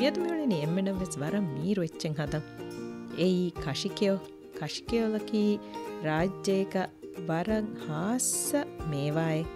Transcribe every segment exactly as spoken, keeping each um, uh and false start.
މިއަދު މިއުޅެނީ އެންމެނަށްވެސް ވަރަށް މީރު އެއްޗެއް ހަދަން. އެއީ ކަށިކެޔޮ. ކަށިކެޔޮލަކީ ރާއްޖޭގަ ވަރަށް ހާއްސަ މޭވާއެއް.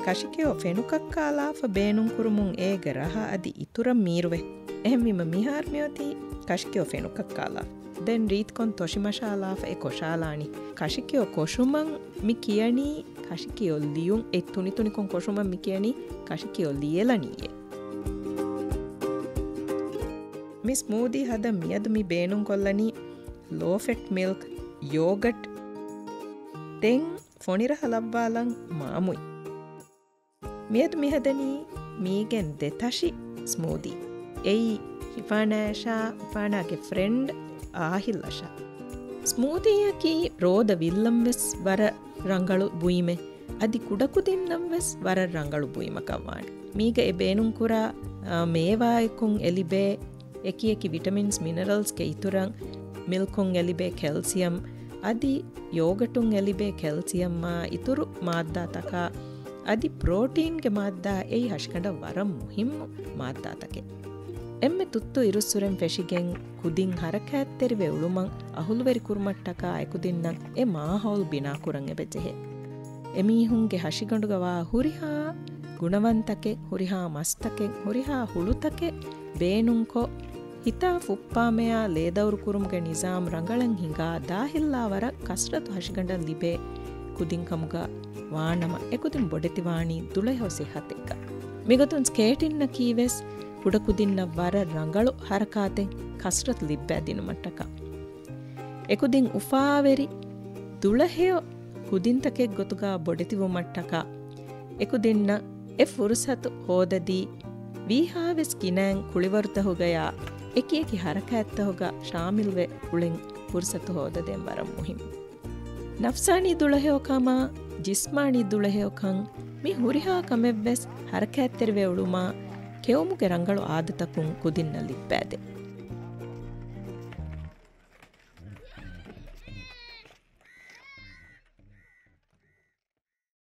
ކަށިކެޔޮ ފެނުކައްކާލާފަ ބޭނުންކުރުމުން އޭގެ ރަހަ އަދި އިތުރަށް މީރުވޭ. އެހެންވީމަ މިހާރު މިއޮތީ ކަށިކެޔޮ ފެނުކައްކާލާފަ. ދެން ރީތިކޮން ތޮށިމަށާލާފަ އެ ކޮށާލާނީ. ކަށިކެޔޮ ކޮށުމަށް މި ކިޔަނީ ކަށިކެޔޮ ލިޔުން. އެ ތުނިތުނިކޮން ކޮށުމަށް މި ކިޔަނީ ކަށިކެޔޮ ލިޔެލަނީއޭ. މި ސްމޫދީ ހަދަން މިއަދު މި ބޭނުންކޮށްލަނީ ލޯ ފެޓް މިލްކް، ޔޯގަޓް، ދެން ފޮނިރަހަ ލައްވާލަން މާމުއިން. މިއަދު މިހަދަނީ މީގެން ދެތަށި ސްމޫދީ. އެއީ ހިފާނާއަށާ ހިފާނާގެ ފްރެންޑް އާހިލްއަށާ. ސްމޫދީއަކީ ރޯދަ ވިއްލަން ވެސް ވަރަށް ރަނގަޅު ބުއިމެއް. އަދި ކުޑަކުދިންނަށް ވެސް ވަރަށް ރަނގަޅު ބުއިމަކަށް ވާނެ. މީގަ އެ ބޭނުންކުރާ، އާ، މޭވާއަކުން އެ ލިބޭ އެކިއެކި ވިޓަމިންސް، މިނަރަލްސްގެ އިތުރަށް މިލްކުން އެ ލިބޭ ކެލްސިއަމް، އަދި ޔޯގަޓުން އެ ލިބޭ ކެލްސިއަމާ އިތުރު މާއްދާތަކާ، އަދި ޕްރޯޓީންގެ މާއްދާ އެއީ ހަށިގަނޑަށް ވަރަށް މުހިއްމު މާއްދާތަކެއް. އެންމެ ތުއްތު އިރުއްސުރެން ފެށިގެން ކުދިން ހަރަކާތްތެރިވެ އުޅުމަށް އަހުލުވެރި ކުރުމަށްޓަކާ އެކުދިންނަށް އެ މާހައުލު ބިނާކުރަން އެބަޖެހޭ. އެމީހުންގެ ހަށިގަނޑުގަ ވާ ހުރިހާ ގުނަވަންތަކެއް، ހުރިހާ މަސްތަކެއް، ހުރިހާ ހުޅުތަކެއް ބޭނުންކޮށް، ހިތާ ފުއްޕާމެޔާ ލޭދައުރުކުރުމުގެ ނިޒާމް ރަނގަޅަށް ހިނގާ، ދާހިއްލާވަރަށް ކަސްރަތު ހަށިގަނޑަށް ލިބޭ ކުދިން ކަމުގަ ވާނަމަ، އެކުދިން ބޮޑެތިވާނީ ދުޅަހެޔޮ ސިއްހަތެއްގަ. މިގޮތުން ސްކޭޓިންއަކީ ވެސް ކުޑަކުދިންނަށް ވަރަށް ރަނގަޅު ހަރަކާތެއް، ކަސްރަތު ލިއްބައިދިނުމަށްޓަކާ. އެކުދިން އުފާވެރި ދުޅަހެޔޮ ކުދިންތަކެއް ގޮތުގަ ބޮޑެތިވުމަށްޓަކާ، އެކުދިންނަށް އެ ފުރުސަތު ހޯދަދީ، ވީހާވެސް ގިނައިން ކުޅިވަރުތަހުގަޔާ އެކިއެކި ހަރަކާތްތަހުގަ ޝާމިލްވެ އުޅެން ފުރުސަތު ހޯދަދޭން ވަރަށް މުހިއްމު. ނަފްސާނީ ދުޅަހެޔޮކަމާ، ޖިސްމާނީ ދުޅަހެޔޮކަން، މި ހުރިހާ ކަމެއްވެސް ހަރަކާތްތެރިވެ އުޅުމާ، ކެއުމުގެ ރަނގަޅު އާދަތަކުން ކުދިންނަށް ލިއްބައިދޭ.